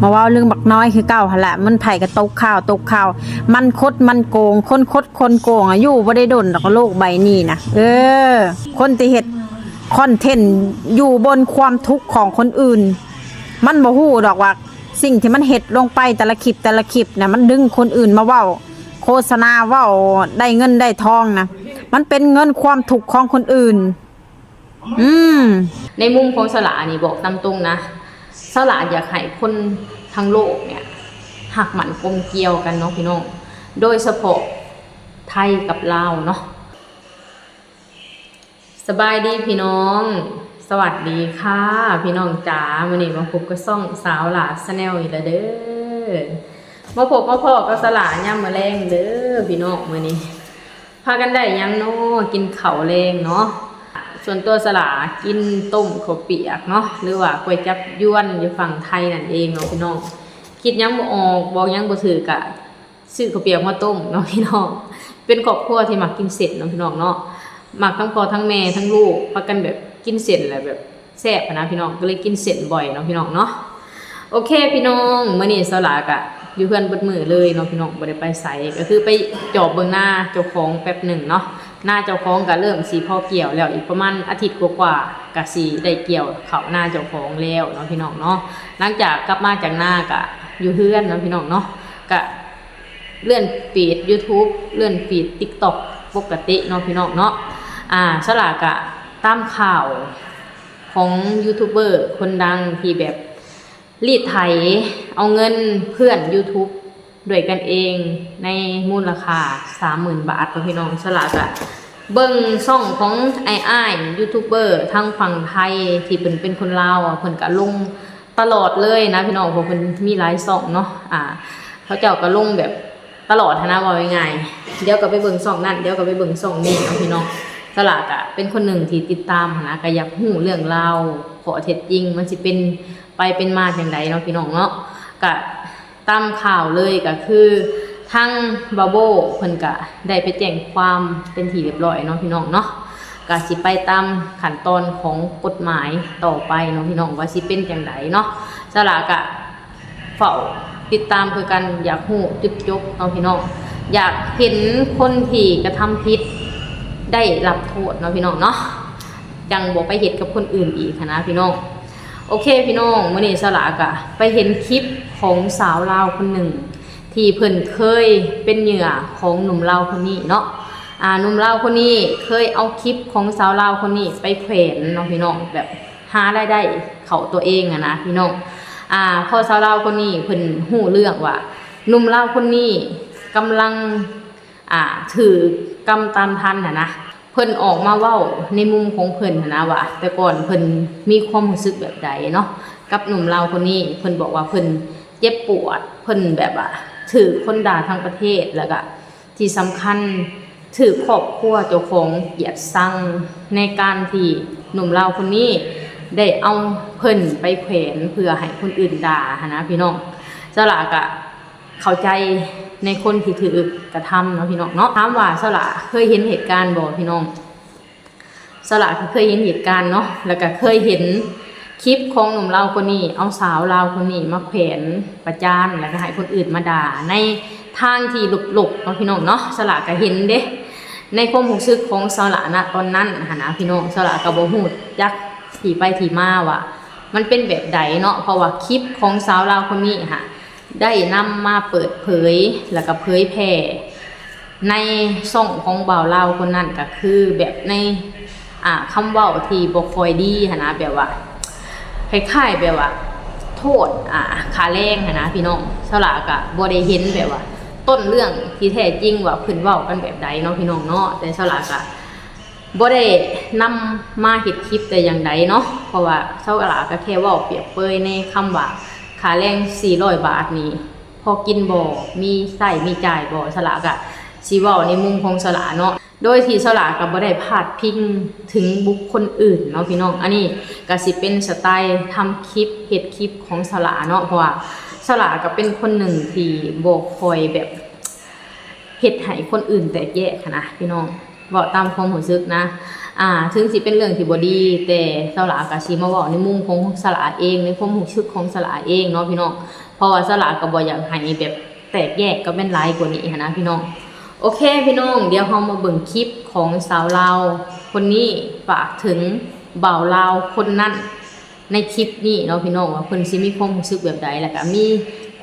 ມາເວົ້າເລື່ອງບັກນ້ອຍຄືເກົ່າຫັ້ນລະ ມັນໃຜກໍຕົກຂ່າວ ຕົກຂ່າວ ມັນຄົດມັນໂກງ ຄົນຄົດຄົນໂກງອະ ຢູ່ບໍ່ໄດ້ດົນດອກໂລກໃບນີ້ນະ ເອີ ຄົນທີ່ເຮັດຄອນເທັນຢູ່ບົນຄວາມທຸກຂອງຄົນອື່ນ ມັນບໍ່ຮູ້ດອກວ່າ ສິ່ງທີ່ມັນເຮັດລົງໄປແຕ່ລະຄລິບແຕ່ລະຄລິບນະ ມັນດຶງຄົນອື່ນມາເວົ້າ ໂຄສະນາເວົ້າ ໄດ້ເງິນໄດ້ທອງນະ ມັນເປັນເງິນຄວາມທຸກຂອງຄົນອື່ນ. ອືມ ໃນມຸມຂອງສາລານີ້ ບອກຕາມຕົງນະ ສາລາຢາກໃຫ້ຄົນທັງໂລກເນີ້ຍ ຮັກໝັ້ນກົມກ່ຽວກັນເນາະພີ່ນ້ອງ ໂດຍສະເພາະໄທກັບລາວເນາະ. ສະບາຍດີພີ່ນ້ອງ ສະຫວັດດີຄ່ະພີ່ນ້ອງຈ໋າ ມື້ນີ້ມາພົບກັບຊ່ອງສາວຫຼ້າ Channel ອີກແລ້ວເດີ ມາພົບມາພໍ້ກັບສາລາຍາມມື້ແລງເດີພີ່ນ້ອງ ມື້ນີ້ ພາກັນໄດ້ຫຍັງເນາະ ກິນເຂົ້າແລງເນາະ. ສ່ວນຕົວສາລາກິນຕົ້ມເຂົ້າປຽກເນາະ ຫຼືວ່າກວຍຈັບຢວນຢູ່ຝັ່ງໄທນັ້ນເອງເນາະພີ່ນ້ອງ. ຄິດຫຍັງບໍ່ອອກ ບອກຫຍັງບໍ່ຖືກ ກະຊື້ເຂົ້າປຽກມາຕົ້ມເນາະພີ່ນ້ອງ. ເປັນຄອບຄົວທີ່ມັກກິນເສັ້ນເນາະພີ່ນ້ອງເນາະ ມັກທັງພໍ່ທັງແມ່ທັງລູກ ພາກັນແບບກິນເສັ້ນແຫຼະ ແບບ ແຊບຫັ້ນນະພີ່ນ້ອງ ກໍເລີຍກິນເສັ້ນບ່ອຍເນາະພີ່ນ້ອງເນາະ. ໂອເຄພີ່ນ້ອງ ມື້ນີ້ສາວຫຼ້າກະຢູ່ເຮືອນເບິດມື້ເລີຍເນາະພີ່ນ້ອງ ບໍ່ໄດ້ໄປໃສ ກໍຄືໄປຈອບເບິ່ງນາເຈົ້າຂອງແປັບໜຶ່ງເນາະ. ນາເຈົ້າຂອງກະເລີ່ມຊິພໍກ່ຽວແລ້ວ ອີກປະມານອາທິດກວ່າໆ ກະຊິໄດ້ກ່ຽວເຂົ້ານາເຈົ້າຂອງແລ້ວເນາະພີ່ນ້ອງເນາະ. ຫຼັງຈາກກັບມາຈາກນາກະຢູ່ເຮືອນເນາະພີ່ນ້ອງເນາະ ກະເລື່ອນຟີດ YouTube ເລື່ອນຟີດ TikTok ປົກກະຕິເນາະພີ່ນ້ອງເນາະ. ອາ ສາວຫຼ້າກະຕາມຂ່າວ ຂອງຢູທູບເບີຄົນດັງທີ່ແບບລີດໄຖເອົາເງິນເພື່ອນຢູທູບດ້ວຍກັນເອງໃນມູນລະຄ່າສາມໝື່ນບາດເນາະພີ່ນ້ອງ. ສາວຫຼ້າກະເບິ່ງຊ່ອງຂອງອ້າຍໆຢູທູບເບີທາງຝັ່ງໄທທີ່ເພິ່ນເປັນຄົນລາວ ເພິ່ນກະລົງຕະຫຼອດເລີຍນະພີ່ນ້ອງ ເພາະເພິ່ນມີຫຼາຍຊ່ອງເນາະ. ອາ ເຂົາເຈົ້າກະລົງແບບ ຕະຫຼອດຫັ້ນນະ ເວົ້າງ່າຍໆ ດຽວກໍໄປເບິ່ງຊ່ອງນັ້ນ ດຽວກໍໄປເບິ່ງຊ່ອງນີ້ເນາະພີ່ນ້ອງ. ສາວຫຼ້າກະເປັນຄົນໜຶ່ງທີ່ຕິດຕາມຫັ້ນນະ ກະຢາກຮູ້ເລື່ອງລາວ ຂໍ້ເທັດຈິງ ມັນຊິເປັນໄປເປັນມາຈັ່ງໃດເນາະພີ່ນ້ອງເນາະ. ກະຕາມຂ່າວເລີຍ ກະຄືທາງບ່າວໂບ້ເພິ່ນກະໄດ້ໄປແຈ້ງຄວາມເປັນທີ່ຮຽບຮ້ອຍເນາະພີ່ນ້ອງເນາະ. ກະຊິໄປຕາມຂັ້ນຕອນຂອງກົດໝາຍຕໍ່ໄປເນາະພີ່ນ້ອງ ວ່າຊິເປັນຈັ່ງໃດເນາະ. ສາວຫຼ້າກະ ເຝົ້າຕິດຕາມຄືກັນ ຢາກຮູ້ຈຸດຈົບເນາະພີ່ນ້ອງ ຢາກເຫັນຄົນທີ່ກະທຳຜິດໄດ້ຮັບໂທດເນາະພີ່ນ້ອງເນາະ ຈັ່ງບໍ່ໄປເຮັດກັບຄົນອື່ນອີກຫັ້ນນະພີ່ນ້ອງ. ໂອເຄພີ່ນ້ອງ ມື້ນີ້ສາວຫຼ້າກະໄປເຫັນຄລິບຂອງສາວລາວຄົນໜຶ່ງ ທີ່ເພິ່ນເຄີຍເປັນເຫຍື່ອຂອງໜຸ່ມລາວຄົນນີ້ເນາະ. ອາ ໜຸ່ມລາວຄົນນີ້ເຄີຍເອົາຄລິບຂອງສາວລາວຄົນນີ້ໄປແຂວນເນາະພີ່ນ້ອງ ແບບ ຫາລາຍໄດ້ເຂົ້າຕົວເອງຫັ້ນນະພີ່ນ້ອງ. ອາ ພໍສາວລາວຄົນນີ້ເພິ່ນຮູ້ເລື່ອງວ່າ ໜຸ່ມລາວຄົນນີ້ກຳລັງ ອາ ຖືກກຳຕາມທັນຫັ້ນນະ ເພິ່ນອອກມາເວົ້າໃນມຸມຂອງເພິ່ນຫັ້ນນະວ່າ ແຕ່ກ່ອນເພິ່ນມີຄວາມຮູ້ສຶກແບບໃດເນາະ ກັບໜຸ່ມລາວຄົນນີ້. ເພິ່ນບອກວ່າເພິ່ນເຈັບປວດ ເພິ່ນແບບວ່າຖືກຄົນດ່າທັງປະເທດ ແລ້ວກະ ທີ່ສຳຄັນ ຖືກຄອບຄົວເຈົ້າຂອງກຽດຊັງ ໃນການທີ່ໜຸ່ມລາວຄົນນີ້ໄດ້ເອົາເພິ່ນໄປແຂວນເພື່ອໃຫ້ຄົນອື່ນດ່າຫັ້ນນະພີ່ນ້ອງ. ສາວຫຼ້າກະເຂົ້າໃຈໃນຄົນທີ່ຖືກກະທຳເນາະພີ່ນ້ອງເນາະ. ຖາມວ່າສາວຫຼ້າເຄີຍເຫັນເຫດການບໍ່ພີ່ນ້ອງ? ສາວຫຼ້າກໍເຄີຍເຫັນເຫດການເນາະ ແລ້ວກໍເຄີຍເຫັນຄລິບຂອງໜຸ່ມລາວຄົນນີ້ ເອົາສາວລາວຄົນນີ້ມາແຂວນປະຈານ ແລ້ວກໍໃຫ້ຄົນອື່ນມາດ່າໃນທາງທີ່ລົບໆເນາະພີ່ນ້ອງເນາະ. ສາວຫຼ້າກໍເຫັນເດ້ ໃນຄວາມຮູ້ສຶກຂອງສາວຫຼ້ານະຕອນນັ້ນຫັ້ນນະພີ່ນ້ອງ ສາວຫຼ້າກໍບໍ່ຮູ້ຈັກທີ່ໄປທີ່ມາວ່າມັນເປັນແບບໃດເນາະ ເພາະວ່າຄລິບຂອງສາວລາວຄົນນີ້ຫັ້ນ ໄດ້ນຳມາເປີດເຜີຍ ແລ້ວກໍເຜີຍແຜ່ໃນຊ່ອງຂອງບ່າວລາວຄົນນັ້ນ ກໍຄືແບບໃນ ອາ ຄຳເວົ້າທີ່ບໍ່ຄ່ອຍດີຫັ້ນນະ ແບບວ່າ ຄ້າຍໆ ແບບວ່າໂທດ ອາ ຄ່າແຮງຫັ້ນນະພີ່ນ້ອງ. ສາວຫຼ້າກໍບໍ່ໄດ້ເຫັນແບບວ່າຕົ້ນເລື່ອງທີ່ແທ້ຈິງວ່າເພິ່ນເວົ້າກັນແບບໃດເນາະພີ່ນ້ອງເນາະ ແຕ່ສາວຫຼ້າກໍ ບໍ່ໄດ້ນຳມາເຮັດຄລິບແຕ່ຢ່າງໃດເນາະ ເພາະວ່າສາວຫຼ້າກໍແຄ່ເວົ້າປຽບເປີຍໃນຄຳວ່າຄ່າແຮງສີ່ຮ້ອຍບາດນີ້ ພໍກິນບໍ່ ມີໃຊ້ມີຈ່າຍບໍ່ ສາວຫຼ້າກໍຊິເວົ້າໃນມຸມຂອງສາວຫຼ້າເນາະ ໂດຍທີ່ສາວຫຼ້າກໍບໍ່ໄດ້ພາດພິງເຖິງບຸກຄົນອື່ນເນາະພີ່ນ້ອງ. ອັນນີ້ກໍຊິເປັນສະໄຕລ໌ທຳຄລິບ ເຮັດຄລິບຂອງສາວຫຼ້າເນາະ ເພາະວ່າສາວຫຼ້າກໍເປັນຄົນໜຶ່ງທີ່ບໍ່ຄ່ອຍແບບ ເຮັດໃຫ້ຄົນອື່ນແຕກແຍກຫັ້ນນະພີ່ນ້ອງ ເວົ້າຕາມຄວາມຮູ້ສຶກນະ. ອາ ເຖິງຊິເປັນເລື່ອງທີ່ບໍ່ດີ ແຕ່ສາວຫຼ້າກໍຊິມາເວົ້າໃນມຸມຂອງສາວຫຼ້າເອງ ໃນຄວາມຮູ້ສຶກຂອງສາວຫຼ້າເອງເນາະພີ່ນ້ອງ ເພ ພາະວ່າສາລາກໍບໍ່ຢາກໃຫ້ແບບແຕກແຍກກັນແມ່ນຫຼາຍກວ່ານີ້ຫັ້ນນະພີ່ນ້ອງ. ໂອເຄພີ່ນ້ອງ, ດຽວເຮົາມາເບິ່ງຄລິບຂອງສາວລາວຄົນນີ້ ຝາກເຖິງບ່າວລາວຄົນນັ້ນ ໃນຄລິບນີ້ເນາະພີ່ນ້ອງ ວ່າເພິ່ນຊິມີຄວາມຮູ້ສຶກແບບໃດ ແລ້ວກະມີ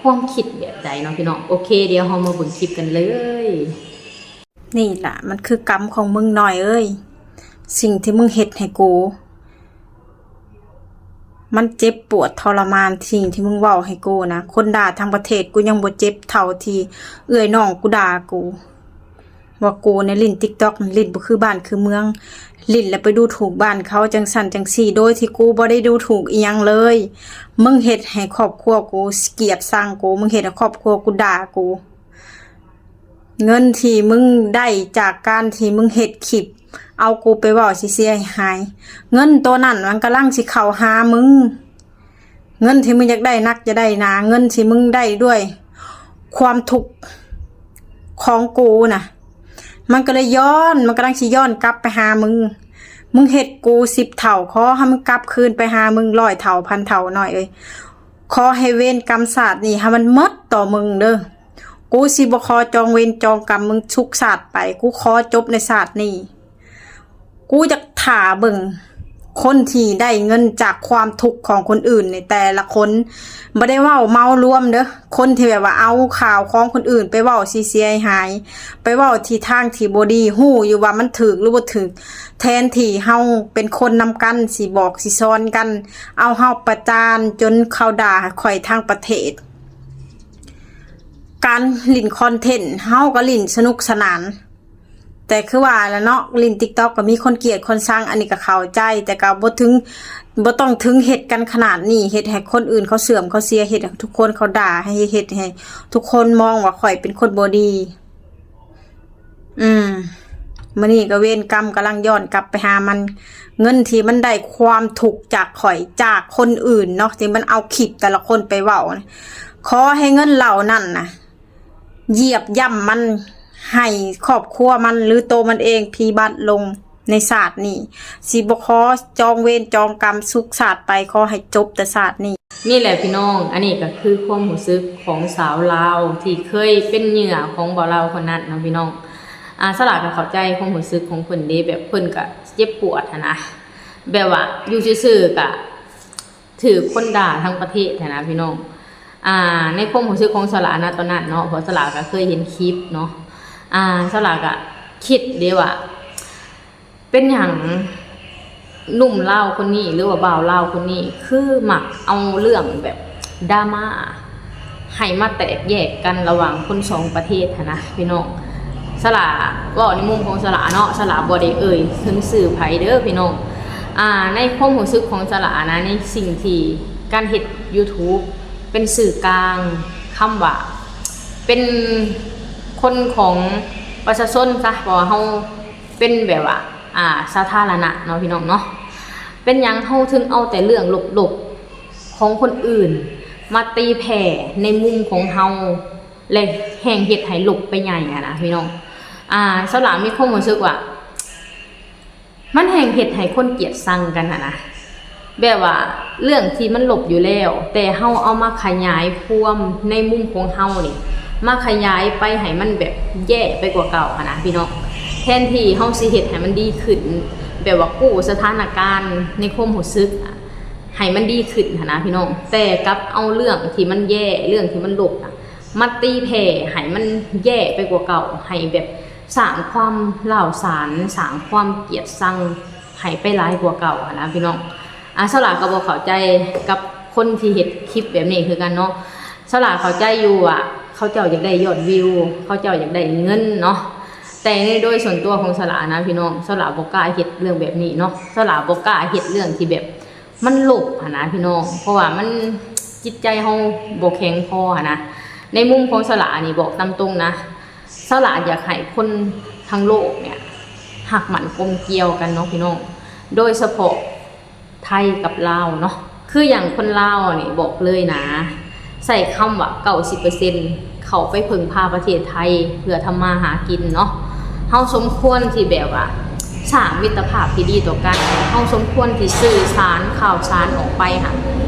ຄວາມຄິດແບບໃດເນາະພີ່ນ້ອງ. ໂອເຄ, ດຽວເຮົາມາເບິ່ງຄລິບກັນເລີຍ. ນີ້ລະມັນຄືກຳຂອງມຶງນ້ອຍເອີຍ, ສິ່ງທີ່ມຶງເຮັດໃຫ້ກູ ມັນເຈັບປວດທໍລະມານ ສິ່ງທີ່ມຶງເວົ້າໃຫ້ກູນະ. ຄົນດ່າທັງປະເທດ ກູຍັງບໍ່ເຈັບເທົ່າທີ່ເອື້ອຍນ້ອງກູດ່າກູ ວ່າກູໃນຫຼິ້ນຕິກຕັອກ ຫຼິ້ນບໍ່ຄືບ້ານຄືເມືອງ, ຫຼິ້ນແລ້ວໄປດູຖູກບ້ານເຂົາຈັ່ງຊັ້ນຈັ່ງຊີ້ ໂດຍທີ່ກູບໍ່ໄດ້ດູຖູກອີ່ຫຍັງເລີຍ. ມຶງເຮັດໃຫ້ຄອບຄົວກູກຽດຊັງກູ, ມຶງເຮັດໃຫ້ຄອບຄົວກູດ່າກູ. ເງິນທີ່ມຶງໄດ້ຈາກການທີ່ມຶງເຮັດຄລິບ ເອົາກູໄປເວົ້າເສຍຫາຍ, ເງິນໂຕນັ້ນມັນກຳລັງຊິເຂົ້າຫາມຶງ. ເງິນທີ່ມຶງຢາກໄດ້ນັກຢາກໄດ້ໜາ, ເງິນທີ່ມຶງໄດ້ດ້ວຍຄວາມທຸກຂອງກູນະ ມັນກໍເລີຍຍ້ອນ, ມັນກຳລັງຊິຍ້ອນກັບໄປຫາມຶງ. ມຶງເຮັດກູສິບເທົ່າ, ຂໍໃຫ້ມັນກັບຄືນໄປຫາມຶງຮ້ອຍເທົ່າພັນເທົ່າ, ນ້ອຍເອີຍ. ຂໍໃຫ້ເວນກຳຊາດນີ້ໃຫ້ມັນໝົດຕໍ່ມຶງເດີ້. ກູຊິບໍ່ຂໍຈອງເວນຈອງກຳມຶງທຸກຊາດໄປ, ກູຂໍຈົບໃນຊາດນີ້. ກູຢາກຖ້າເບິ່ງຄົນທີ່ໄດ້ເງິນຈາກຄວາມທຸກຂອງຄົນອື່ນນີ້ ແຕ່ລະຄົນ, ບໍ່ໄດ້ເວົ້າເມົາລວມເດີ້, ຄົນທີ່ແບບວ່າເອົາຂ່າວຂອງຄົນອື່ນໄປເວົ້າເສຍຫາຍ, ໄປເວົ້າທິດທາງທີ່ບໍ່ດີ, ຮູ້ຢູ່ວ່າມັນຖືກຫຼືບໍ່ຖືກ, ແທນທີ່ເຮົາເປັນຄົນນຳກັນ ຊິບອກຊິສອນກັນ, ເອົາເຮົາປະຈານຈົນເຂົາດ່າຂ້ອຍທັງປະເທດ. ການຫຼິ້ນຄອນເທັນ ເຮົາກໍຫຼິ້ນສະໜຸກສະໜານ, ແຕ່ຄືວ່າລະເນາະ, ຫຼິ້ນຕິກຕັອກກໍມີຄົນກຽດຄົນຊັງ, ອັນນີ້ກໍເຂົ້າໃຈ, ແຕ່ກໍບໍ່ເຖິງ, ບໍ່ຕ້ອງເຖິງເຮັດກັນຂະໜາດນີ້, ເຮັດໃຫ້ຄົນອື່ນເຂົາເສື່ອມເຂົາເສຍ, ເຮັດໃຫ້ທຸກຄົນເຂົາດ່າ, ໃຫ້ເຮັດໃຫ້ທຸກຄົນມອງວ່າຂ້ອຍເປັນຄົນບໍ່ດີ. ອືມ ມື້ນີ້ກໍເວນກຳກຳລັງຍ້ອນກັບໄປຫາມັນ, ເງິນທີ່ມັນໄດ້ຄວາມທຸກຈາກຂ້ອຍ, ຈາກຄົນອື່ນເນາະ, ທີ່ມັນເອົາຄລິບແຕ່ລະຄົນໄປເວົ້າ, ຂໍໃຫ້ເງິນເຫຼົ່ານັ້ນນະ ຢຽບຢ່ຳມັນ, ໃຫ້ຄອບຄົວມັນ ຫຼື ໂຕມັນເອງພິບັດລົງໃນຊາດນີ້, ຊິບໍ່ຂໍຈອງເວນຈອງກຳສຸກຊາດໄປ, ຂໍໃຫ້ຈົບແຕ່ຊາດນີ້. ນີ້ແຫຼະພີ່ນ້ອງ, ອັນນີ້ກໍຄືຄວາມຮູ້ສຶກຂອງສາວລາວທີ່ເຄີຍເປັນເຫຍື່ອຂອງບ່າວລາວຄົນນັ້ນເນາະພີ່ນ້ອງ. ອາ ສາລາກໍເຂົ້າໃຈຄວາມຮູ້ສຶກຂອງເພິ່ນເດ້, ແບບເພິ່ນກໍເຈັບປວດຫັ້ນນະ, ແບບວ່າຢູ່ຊື່ໆກໍຖືກຄົນດ່າທັງປະເທດຫັ້ນນະພີ່ນ້ອງ. ອາ ໃນຄວາມຮູ້ສຶກຂອງສາລານະຕອນນັ້ນເນາະ, ເພາະສາລາກໍເຄີຍເຫັນຄລິບເນາະ, ອາ ສາລາກໍຄິດເດ້ວ່າ ເປັນຫຍັງໜຸ່ມລາວຄົນນີ້ ຫຼືວ່າບ່າວລາວຄົນນີ້ ຄືມັກເອົາເລື່ອງແບບດຣາມາໃຫ້ມາແຕກແຍກກັນລະຫວ່າງຄົນສອງປະເທດຫັ້ນນະພີ່ນ້ອງ. ສາລາເວົ້າໃນມຸມຂອງສາລາເນາະ, ສາລາບໍ່ໄດ້ເອີ່ຍເຖິງຊື່ໃຜເດີ້ພີ່ນ້ອງ. ອາ ໃນຄວາມຮູ້ສຶກຂອງສາລານະ, ໃນສິ່ງທີ່ການເຮັດຢູທູບເປັນສື່ກາງ, ຄຳວ່າເປັນຄົນຂອງປະຊາຊົນຊະ, ເພາະວ່າເຮົາ ເປັນແບບວ່າ ອາ ສາທາລະນະເນາະພີ່ນ້ອງເນາະ. ເປັນຫຍັງເຮົາເຖິງເອົາແຕ່ເລື່ອງລົບໆຂອງຄົນອື່ນມາຕີແຜ່ໃນມຸມຂອງເຮົາ ແລະ ແຮ່ງເຮັດໃຫ້ລົບໄປໃຫຍ່ຫັ້ນນະພີ່ນ້ອງ. ອາ ສາວຫຼ້າມີຄວາມຮູ້ສຶກວ່າ ມັນແຮ່ງເຮັດໃຫ້ຄົນກຽດຊັງກັນຫັ້ນນະ. ແບບວ່າເລື່ອງທີ່ມັນລົບຢູ່ແລ້ວ, ແຕ່ເຮົາເອົາມາຂະຫຍາຍຄວາມໃນມຸມຂອງເຮົານີ້ ມາຂະຫຍາຍໄປໃຫ້ມັນແບບແຍ່ໄປກວ່າເກົ່າຫັ້ນນະພີ່ນ້ອງ. ແທນທີ່ເຮົາຊິເຮັດໃຫ້ມັນດີຂຶ້ນ, ແບບວ່າກູ້ສະຖານະການໃນຄວາມຮູ້ສຶກໃຫ້ມັນດີຂຶ້ນຫັ້ນນະພີ່ນ້ອງ, ແຕ່ກັບເອົາເລື່ອງທີ່ມັນແຍ່, ເລື່ອງທີ່ມັນລົບນະ ມາຕີແຜ່ໃຫ້ມັນແຍ່ໄປກວ່າເກົ່າ, ໃຫ້ແບບ ສ້າງຄວາມຮ້າວສານ, ສ້າງຄວາມກຽດຊັງໃຫ້ໄປຫຼາຍກວ່າເກົ່າຫັ້ນນະພີ່ນ້ອງ. ອາ ສາວຫຼ້າກໍບໍ່ເຂົ້າໃຈກັບຄົນທີ່ເຮັດຄລິບແບບນີ້ຄືກັນເນາະ. ສາວຫຼ້າເຂົ້າໃຈຢູ່ວ່າເຂົາເຈົ້າຢາກໄດ້ຍອດວິວ, ເຂົາເຈົ້າຢາກໄດ້ເງິນເນາະ, ແຕ່ໃນໂດຍສ່ວນຕົວຂອງສາວຫຼ້ານະພີ່ນ້ອງ, ສາວຫຼ້າບໍ່ກ້າເຮັດເລື່ອງແບບນີ້ເນາະ. ສາວຫຼ້າບໍ່ກ້າເຮັດເລື່ອງທີ່ແບບ ມັນລົບຫັ້ນນະພີ່ນ້ອງ, ເພາະວ່າມັນ ຈິດໃຈເຮົາບໍ່ແຂງພໍຫັ້ນນະ. ໃນມຸມຂອງສາວຫຼ້ານີ້ ບອກຕາມຕົງນະ, ສາວຫຼ້າຢາກໃຫ້ຄົນທັງໂລກເນີ້ຍ ຮັກໝັ້ນກົມກ່ຽວກັນເນາະພີ່ນ້ອງ, ໂດຍສະເພາະໄທກັບລາວເນາະ. ຄືຢ່າງຄົນລາວນີ້ ບອກເລີຍນະ, ໃຊ້ຄຳວ່າເກົ້າສິບເປີເຊັນ ເຂົ້າໄປເພິ່ງພາປະເທດໄທເພື່ອທຳມາຫາກິນເນາະ. ເຮົາສົມຄວນທີ່ແບບວ່າສ້າງມິດຕະພາບທີ່ດີຕໍ່ກັນ, ເຮົາສົມຄວນທີ່ສື່ສານຂ່າວສານອອກໄປຫາ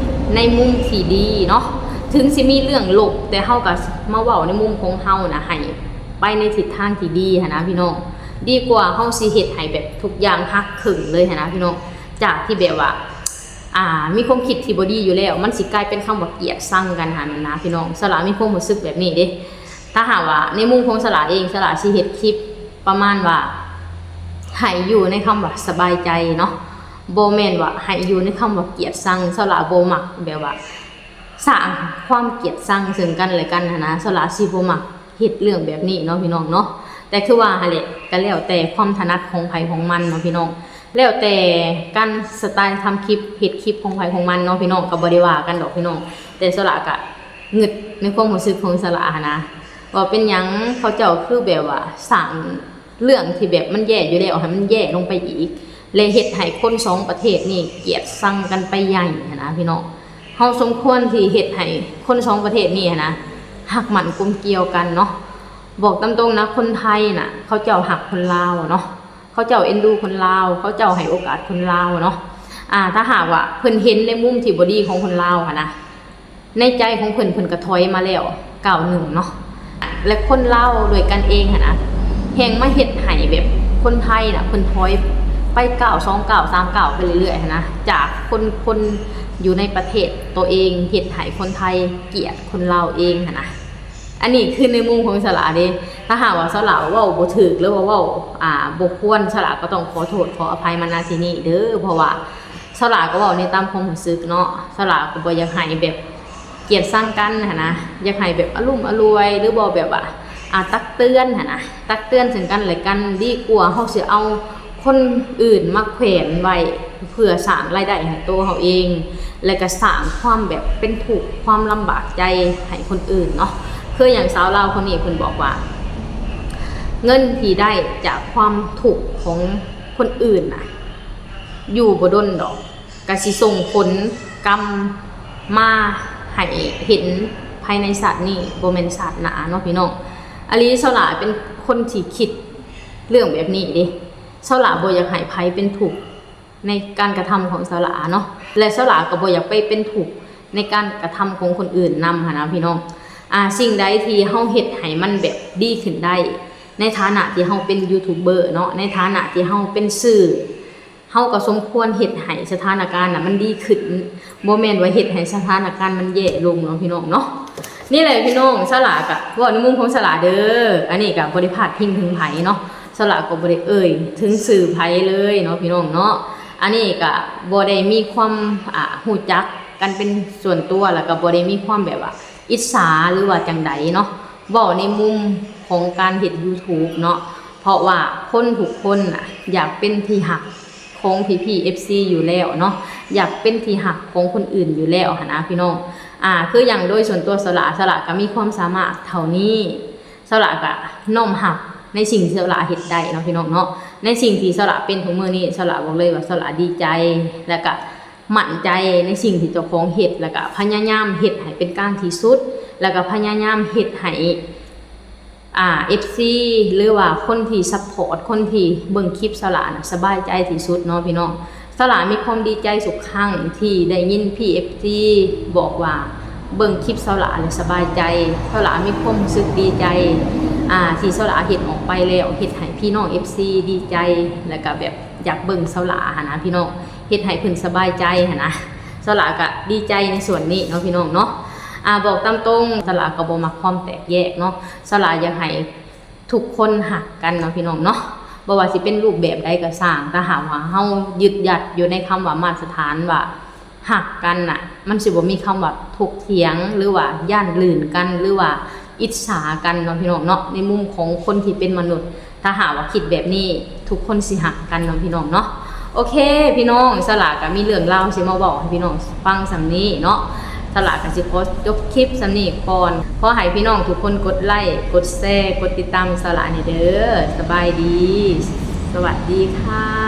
ໃນມຸມທີ່ດີເນາະ, ເຖິງຊິມີເລື່ອງລົບ ແຕ່ເຮົາກໍມາເວົ້າໃນມຸມຂອງເຮົານະ ໃຫ້ໄປໃນທິດທາງທີ່ດີຫັ້ນນະພີ່ນ້ອງ ດີກວ່າເຮົາຊິເຮັດໃຫ້ແບບທຸກຢ່າງຫັກເຄິ່ງເລີຍຫັ້ນນະພີ່ນ້ອງ ຈາກທີ່ແບບວ່າ ອ່າ ມີຄວາມຄິດທີ່ບໍ່ດີຢູ່ແລ້ວ ມັນຊິກາຍເປັນຄຳວ່າກຽດຊັງກັນຫັ້ນນະພີ່ນ້ອງ. ສະຫຼາມີຄວາມຮູ້ສຶກແບບນີ້ເດ້. ຖ້າຫາກວ່າໃນມຸມຂອງສະຫຼາເອງ ສະຫຼາຊິເຮັດຄລິບປະມານວ່າ ໃຫ້ຢູ່ໃນຄຳວ່າສະບາຍໃຈເນາະ ບໍ່ແມ່ນວ່າໃຫ້ຢູ່ໃນຄຳວ່າກຽດຊັງ. ສະຫຼາບໍ່ມັກແບບວ່າ ສ້າງຄວາມກຽດຊັງເຊິ່ງກັນແລະກັນຫັ້ນນະ ສະຫຼາຊິບໍ່ມັກເຮັດເລື່ອງແບບນີ້ເນາະພີ່ນ້ອງເນາະ. ແຕ່ຄືວ່າຫັ້ນແຫຼະ ກໍແລ້ວແຕ່ຄວາມຖະໜັດຂອງໃຜຂອງມັນເນາະພີ່ນ້ອງ ແລ້ວແຕ່ການສະໄຕລ໌ທຳຄລິບ ເຮັດຄລິບຂອງໃຜຂອງມັນເນາະພີ່ນ້ອງ ກໍບໍ່ໄດ້ວ່າກັນດອກພີ່ນ້ອງ. ແຕ່ສະຫຼາກໍງຶດໃນຄວາມຮູ້ສຶກຂອງສະຫຼາຫັ້ນນະ ວ່າເປັນຫຍັງເຂົາເຈົ້າຄືແບບວ່າສ້າງ ເລື່ອງທີ່ແບບມັນແຍ່ຢູ່ແລ້ວໃຫ້ມັນແຍ່ລົງໄປອີກ ແລະ ເຮັດໃຫ້ຄົນສອງປະເທດນີ້ກຽດຊັງກັນໄປໃຫຍ່ຫັ້ນນະພີ່ນ້ອງ. ເຮົາສົມຄວນທີ່ເຮັດໃຫ້ຄົນສອງປະເທດນີ້ຫັ້ນນະ ຮັກໝັ້ນກົມກ່ຽວກັນເນາະ. ບອກຕາມຕົງນະ ຄົນໄທນະ ເຂົາເຈົ້າຮັກຄົນລາວເນາະ ເຂົາເຈົ້າເອັນດູຄົນລາວ ເຂົາເຈົ້າໃຫ້ໂອກາດຄົນລາວເນາະ. ອາ ຖ້າຫາກວ່າເພິ່ນເຫັນໃນມຸມທີ່ບໍ່ດີຂອງຄົນລາວຫັ້ນນະ ໃນໃຈຂອງເພິ່ນ ເພິ່ນກໍຖອຍມາແລ້ວກ້າວໜຶ່ງເນາະ ແລະ ຄົນລາວດ້ວຍກັນເອງຫັ້ນນະ ແຮ່ງມາເຮັດໃຫ້ແບບຄົນໄທນະ ເພິ່ນຖອຍໄປກ້າວ ສອງກ້າວ ສາມກ້າວໄປເລື້ອຍໆຫັ້ນນະ ຈາກຄົນ ຄົນຢູ່ໃນປະເທດໂຕເອງ ເຮັດໃຫ້ຄົນໄທກຽດຄົນລາວເອງຫັ້ນນະ. ອັນນີ້ຄືໃນມຸມຂອງສະຫຼາເດ້. ຖ້າຫາກວ່າສະຫຼາເວົ້າບໍ່ຖືກ ຫຼືວ່າເວົ້າ ອ່າ ບໍ່ຄວນ ສະຫຼາກໍຕ້ອງຂໍໂທດຂໍອະໄພມາ ນະ ທີ່ນີ້ເດີ ເພາະວ່າ ສະຫຼາກໍເວົ້າໃນຕາມຄວາມຮູ້ສຶກເນາະ ສະຫຼາກໍບໍ່ຢາກໃຫ້ແບບກຽດຊັງກັນຫັ້ນນະ ຢາກໃຫ້ແບບອາລຸມອາລວຍ ຫຼືບໍ່ແບບວ່າ ອາ ຕັກເຕືອນຫັ້ນນະ ຕັກເຕືອນເຊິ່ງກັນແລະກັນ ດີກວ່າເຮົາຊິເອົາຄົນອື່ນມາແຂວນໄວ້ ເພື່ອສ້າງລາຍໄດ້ໃຫ້ໂຕເຮົາເອງ ແລະກະສ້າງຄວາມແບບເປັນທຸກ ຄວາມລຳບາກໃຈໃຫ້ຄົນອື່ນເນາະ. ຄືຢ່າງສາວລາວຄົນນີ້ເພິ່ນບອກວ່າ ເງິນທີ່ໄດ້ຈາກຄວາມທຸກຂອງຄົນອື່ນນະ ຢູ່ບໍ່ດົນດອກ ກະຊິສົ່ງຜົນກຳມາໃຫ້ເຫັນພາຍໃນຊາດນີ້ ບໍ່ແມ່ນຊາດໜ້າເນາະພີ່ນ້ອງ. ອີ່ຫຼີ ສາວຫຼ້າເປັນຄົນທີ່ຄິດເລື່ອງແບບນີ້ເດ້. ສາວຫຼ້າບໍ່ຢາກໃຫ້ໃຜເປັນທຸກໃນການກະທຳຂອງສາວຫຼ້າເນາະ ແລະ ສາວຫຼ້າກໍບໍ່ຢາກໄປເປັນທຸກໃນການກະທຳຂອງຄົນອື່ນນຳຫັ້ນນະພີ່ນ້ອງ. ອາ ສິ່ງໃດທີ່ເຮົາເຮັດໃຫ້ມັນແບບດີຂຶ້ນໄດ້ ໃນຖານະທີ່ເຮົາເປັນຢູທູບເບີເນາະ ໃນຖານະທີ່ເຮົາເປັນສື່ ເຮົາກໍສົມຄວນເຮັດໃຫ້ສະຖານະການນະມັນດີຂຶ້ນ ບໍ່ແມ່ນວ່າເຮັດໃຫ້ສະຖານະການມັນແຍ່ລົງເນາະພີ່ນ້ອງເນາະ. ນີ້ແຫຼະພີ່ນ້ອງ ສາວຫຼ້າກະເວົ້າໃນມຸມຂອງສາວຫຼ້າເດີ ອັນນີ້ກະບໍ່ໄດ້ພາດພິງເຖິງໃຜເນາະ ສາວຫຼ້າກໍບໍ່ໄດ້ເອີ່ຍເຖິງຊື່ໃຜເລີຍເນາະພີ່ນ້ອງເນາະ. ອັນນີ້ກະບໍ່ໄດ້ມີຄວາມ ອາ ຮູ້ຈັກກັນເປັນສ່ວນຕົວ ແລ້ວກະບໍ່ໄດ້ມີຄວາມແບບວ່າອິດສາ ຫຼືວ່າຈັ່ງໃດເນາະ ເວົ້າໃນມຸມຂອງການເຮັດຢູທູບເນາະ ເພາະວ່າຄົນທຸກຄົນນະຢາກເປັນທີ່ຮັກ ຂອງພີ່ໆ ເອັຟຊີ ຢູ່ແລ້ວເນາະ ຢາກເປັນທີ່ຮັກຂອງຄົນອື່ນຢູ່ແລ້ວຫັ້ນນະພີ່ນ້ອງ. ອາ ຄືຢ່າງໂດຍສ່ວນຕົວສາວຫຼ້າ ສາວຫຼ້າກະມີຄວາມສາມາດເທົ່ານີ້ ສາວຫຼ້າກະນ້ອມຮັບໃນສິ່ງທີ່ສາວຫຼ້າເຮັດໄດ້ເນາະພີ່ນ້ອງເນາະ. ໃນສິ່ງທີ່ສາວຫຼ້າເປັນທຸກມື້ນີ້ ສາວຫຼ້າບອກເລີຍວ່າສາວຫຼ້າດີໃຈ ແລ້ວກະໝັ້ນໃຈໃນສິ່ງທີ່ເຈົ້າຂອງເຮັດ ແລ້ວກະພະຍາຍາມເຮັດໃຫ້ເປັນກາງທີ່ສຸດ ແລ້ວກະພະຍາຍາມເຮັດໃຫ້ ອາ ເອັຟຊີ ຫຼືວ່າຄົນທີ່ຊັບພອດ ຄົນທີ່ເບິ່ງຄລິບສາວຫຼ້ານະສະບາຍໃຈທີ່ສຸດເນາະພີ່ນ້ອງ. ສາວຫຼ້າມີຄວາມດີໃຈທຸກຄັ້ງທີ່ໄດ້ຍິນພີ່ເອັຟຊີບອກວ່າເບິ່ງຄລິບສາວຫຼ້າແລ້ວສະບາຍໃຈ. ສາວຫຼ້າມີຄວາມຮູ້ສຶກດີໃຈ ອາ ທີ່ສາວຫຼ້າເຮັດອອກໄປແລ້ວ ເຮັດໃຫ້ພີ່ນ້ອງເອັຟຊີດີໃຈ ແລ້ວກະແບບຢາກເບິ່ງສາວຫຼ້າຫັ້ນນະພີ່ນ້ອງ ເຮັດໃຫ້ເພິ່ນສະບາຍໃຈຫັ້ນນະ. ສາວຫຼ້າກະດີໃຈໃນສ່ວນນີ້ເນາະພີ່ນ້ອງເນາະ. ອາ ບອກຕາມຕົງ ສາວຫຼ້າກໍບໍ່ມັກຄວາມແຕກແຍກເນາະ. ສາວຫຼ້າຢາກໃຫ້ທຸກຄົນຮັກກັນເນາະພີ່ນ້ອງເນາະ ບໍ່ວ່າຊິເປັນຮູບແບບໃດກໍຊ່າງ ຖ້າຫາກວ່າເຮົາຍຶດຍັດຢູ່ໃນຄຳວ່າມາດຕະຖານວ່າຮັກກັນນະ ມັນຊິບໍ່ມີຄຳວ່າຖົກຖຽງ ຫຼືວ່າຢ້ານລື່ນກັນ ຫຼືວ່າອິດສາກັນເນາະພີ່ນ້ອງເນາະ. ໃນມຸມຂອງຄົນທີ່ເປັນມະນຸດ ຖ້າຫາກວ່າຄິດແບບນີ້ ທຸກຄົນຊິຮັກກັນເນາະພີ່ນ້ອງເນາະ. ໂອເຄພີ່ນ້ອງ ສາວຫຼ້າກະມີເລື່ອງລາວຊິມາເວົ້າໃຫ້ພີ່ນ້ອງຟັງສ່ຳນີ້ເນາະ. ສາວຫຼ້າກະຊິຂໍຈົບຄລິບສ່ຳນີ້ກ່ອນ. ຂໍໃຫ້ພີ່ນ້ອງທຸກຄົນກົດໄລ້ ກົດແຊ ກົດຕິດຕາມສາວຫຼ້າແດ່ເດີ. ສະບາຍດີ ສະຫວັດດີຄ່ະ.